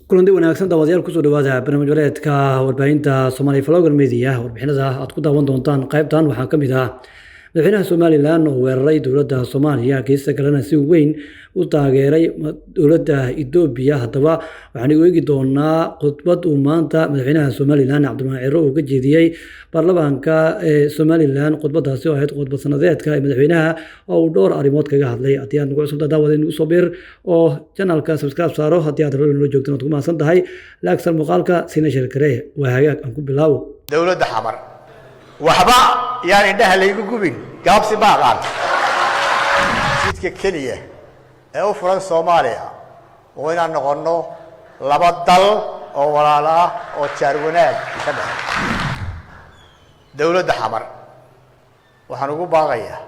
Kulanti wanaagsan daawadayaal, kusoo dhawaada barnaamij wareedka warbaahinta Soomaaliya Vlogger Media. Warbixinada aad ku daawan doontaan qaybtan waxaa ka mid ah madaxweynaha Somaliland oo weeraray dowladda Soomaaliya, geesta kalena si weyn u taageeray dowladda Itoobiya. Haddaba waxaan eegi doonaa khudbad uu maanta madaxweynaha Somaliland Cabdiraxmaan Ciro uu ka jeediyey baarlamaanka ee Somaliland, khudbadaasi oo ahayd khudbad sanadeedka ee madaxweynaha oo uu dhowr arrimood kaga hadlay. Haddii aad nagu cusubta daawada, nagu soo bir oo channelka subscribe saaro. Haddii aad hore nala joogtan, waad ku mahadsan tahay. Laagsan muuqaalka, siina share garee. Waa hagaag, aan ku bilaabo. Dowladda Xamar waxba yaan indhaha laygu gubin, gaabsi ma aqaan. Jidka keliya ee u furan Soomaaliya oo inaan noqonno laba dal oo walaalo ah oo jaar wanaag ka dhexey. Dowladda Xamar waxaan ugu baaqayaa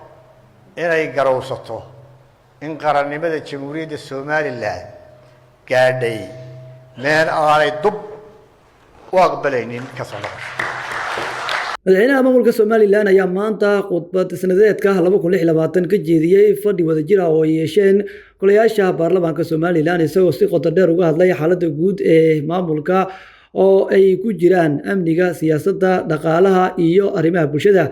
inay garowsato in qarannimada Jamhuuriyadda Somaliland gaadhay meel aanay dub u aqbalaynin ka soo noqosho. Madaxweynaha maamulka Somaliland ayaa maanta khudbad sanadeedka 2026 ka jeediyey fadhi wadajir ah oo ay yeesheen golayaasha baarlamaanka Somaliland, isagoo si qoto dheer uga hadlay xaaladda guud ee maamulka oo ay ku jiraan amniga, siyaasadda, dhaqaalaha iyo arrimaha bulshada.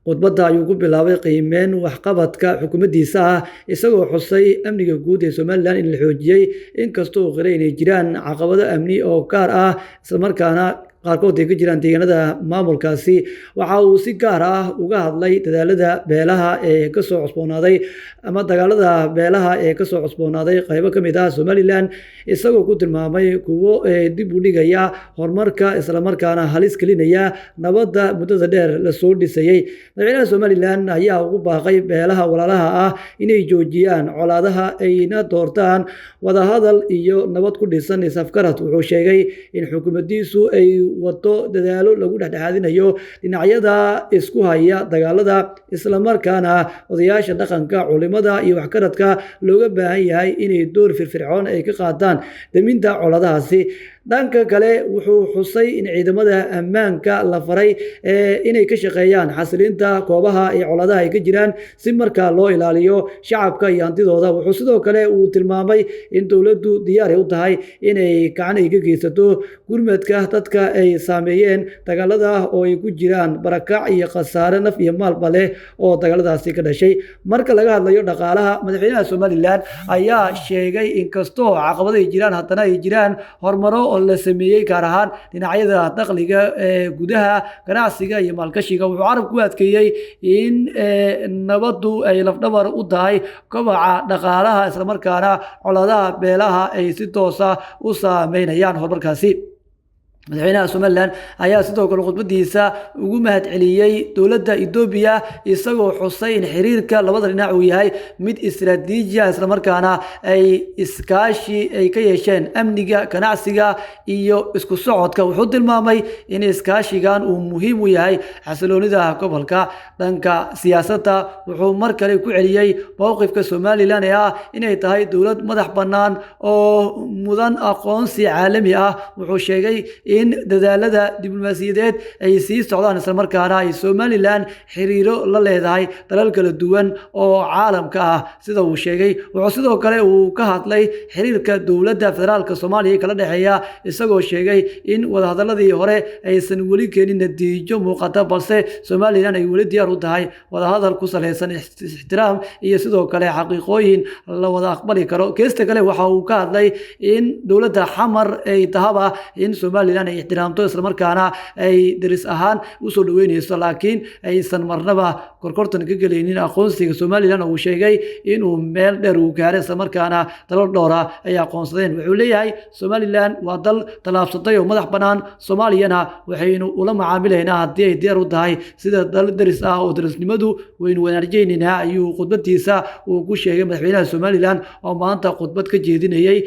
Khudbadda ayuu ku bilaabay qiimeyn waxqabadka xukuumaddiisa ah, isagoo xusay amniga guud ee Somaliland in la xoojiyey, inkastoo uu qiray inay jiraan caqabado amni oo gaar ah, islamarkaana qaarkood ay ka jiraan deegaanada maamulkaasi. Waxa uu si gaar ah uga hadlay dadaalada beelaha ee kasoo cusboonaaday ama dagaalada beelaha ee kasoo cusboonaaday qaybo ka mid ah Somaliland, isagoo ku tilmaamay kuwo dib u dhigaya horumarka, islamarkaana halis gelinaya nabadda muddada dheer lasoo dhisayey. Madaxweynaha Somaliland ayaa ugu baaqay beelaha walaalaha ah inay joojiyaan colaadaha, ayna doortaan wadahadal iyo nabad ku dhisan isafgarad. Wuxuu sheegay in xukuumaddiisu ay wado dadaalo lagu dhexdhexaadinayo dhinacyada isku haya dagaalada, islamarkaana odayaasha dhaqanka, culimada iyo waxgaradka looga baahan yahay inay door firfircoon ay ka qaataan daminta colaadahaasi. Dhanka kale, wuxuu xusay in ciidamada ammaanka la faray inay ka shaqeeyaan xasilinta goobaha ee colaadaha ay ka jiraan, si markaa loo ilaaliyo shacabka iyo hantidooda. Wuxuu sidoo kale uu tilmaamay in dowladdu diyaari u tahay inay gacan ay ka geysato gurmadka dadka ay saameeyeen dagaalada, oo ay ku jiraan barakac iyo khasaare naf iyo maalba leh oo dagaaladaasi ka dhashay. Marka laga hadlayo dhaqaalaha, madaxweynaha Somaliland ayaa sheegay inkastoo caqabado ay jiraan, haddana ay jiraan horumaro oo la sameeyey, gaar ahaan dhinacyada dakhliga ee gudaha, ganacsiga iyo maalgashiga. Wuxuu carab ku adkeeyey in nabaddu ay lafdhabar u tahay kobaca dhaqaalaha, islamarkaana colaadaha beelaha ay si toosa u saameynayaan horumarkaasi. Madaxweynaha Somaliland ayaa sidoo kale khudbadiisa ugu mahad celiyey dowladda Itoobiya, isagoo xusay in xiriirka labada dhinac uu yahay mid istiraatiiji ah, islamarkaana ay iskaashi ay ka yeesheen amniga, ganacsiga iyo isku socodka. Wuxuu tilmaamay in iskaashigan uu muhiim u yahay xasiloonida gobolka. Dhanka siyaasadda, wuxuu mar kale ku celiyey mowqifka Somaliland ee ah inay tahay dowlad madax bannaan oo mudan aqoonsi caalami ah. Wuxuu sheegay in dadaalada diblomaasiyadeed ay sii socdaan, islamarkaana ay Somaliland xiriiro la leedahay dalal kala duwan oo caalamka ah, sida uu sheegay. Wuxuu sidoo kale uu ka hadlay xiriirka dowladda federaalka Soomaaliya kala dhexeeya, isagoo sheegay in wadahadaladii hore aysan weli keenin natiijo muuqata, balse Somaliland ay weli diyaar u tahay wadahadal ku saleysan ixtiraam iyo sidoo kale xaqiiqooyin la wada aqbali karo. Geesta kale, waxa uu ka hadlay in dowladda Xamar ay tahaba in Somaliland ay ixtiraamto, islamarkaana ay deris ahaan usoo dhaweyneyso, laakiin aysan marnaba gorgortan ka gelaynin aqoonsiga Somaliland, oo uu sheegay inuu meel dheer uu gaaray, islamarkaana dalal dhowra ay aqoonsadeen. Wuxuu leeyahay, Somaliland waa dal tallaabsatay oo madax bannaan, Soomaaliyana waxaynu ula macaamilaynaa haddii ay diyaar u tahay sida dal deris ah, oo derisnimadu waynu wanaajaynaynaa, ayuu khudbadiisa uu ku sheegay madaxweynaha Somaliland oo maanta khudbad ka jeedinayay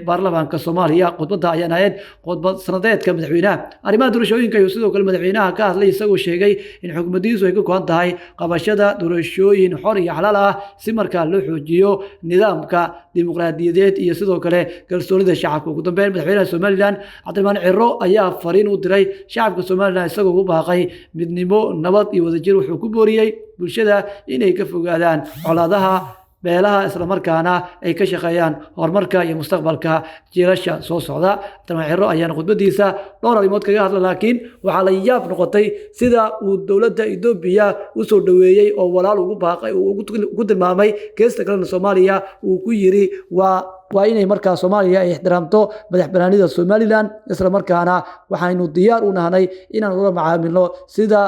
baarlamaanka Soomaaliya. Khudbadda ayaan ahayd khudbad sanadeedka madaxweynaha. Arrimaha doorashooyinka ayuu sidoo kale madaxweynaha ka hadlay, isagoo sheegay in xukuumaddiisu ay ka go'an tahay qabashada doorashooyin xor iyo xalaal ah, si markaa loo xoojiyo nidaamka dimuqraadiyadeed iyo sidoo kale kalsoonida shacabka. Ugu dambeyn, madaxweynaha Somaliland Cabdiraxmaan Ciro ayaa fariin u diray shacabka Somaliland, isagoo ugu baaqay midnimo, nabad iyo wadajir. Wuxuu ku booriyey bulshada inay ka fogaadaan colaadaha. Beelaha, islamarkaana ay ka shaqeeyaan horumarka iyo mustaqbalka jiilasha soo socda. Cabdiraxmaan Ciro ayaana khudbadiisa dhowr arrimood kaga hadla, laakiin waxaa la yaab noqotay sida uu dowladda Etoobiya u soo dhoweeyey oo walaal ugu baaqay, uu ugu tilmaamay. Geesta kalena Soomaaliya uu ku yiri waa inay markaa Soomaaliya ay ixtiraamto madax banaanida Somaliland, isla markaana waxaynu diyaar u nahnay inaan ula macaamilno sida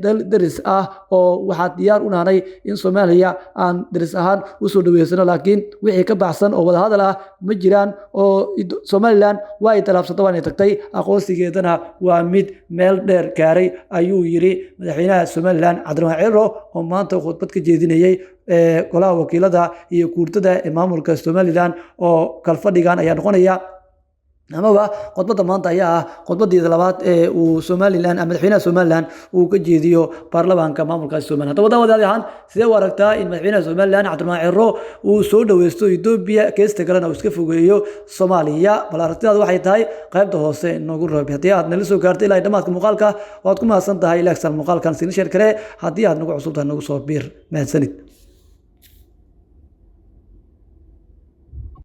dal deris ah, oo waxaa diyaar u nahnay in Soomaaliya aan deris ahaan usoo dhaweysano, laakiin wixii ka baxsan oo wadahadal ah ma jiraan, oo Somaliland waa ay talaabsato, waa inay tagtay, aqoonsigeedana waa mid meel dheer gaaray, ayuu yiri madaxweynaha Somaliland Cabdiraxmaan Ciro oo maanta khudbad ka jeedinayay golaha wakiilada iyo guurtada ee maamulka Somaliland. Oo kalfadhigan ayaa noqonaya, amaba khudbadda maanta ayaa ah khudbadeeda labaad ee uu Somaliland, madaxweynaha Somaliland uu ka jeediyo baarlamaanka maamulkaasi Somaliland. Haddaba daawadaadi ahaan, sidee u aragtaa in madaxweynaha Somaliland Cabdiraxmaan Ciro uu soo dhaweysto Etoobiya, geesta kalena uu iska fogeeyo Soomaaliya? Bal aragtidaada waxay tahay qaybta hoose noogu rabi. Haddii aad nala soo gaartay ilaa dhamaadka muuqaalka, waad ku mahadsan tahay. Like saar muuqaalkan, sina share kale. Haddii aad nagu cusub tahay, nagu soo biir. Mahadsanid.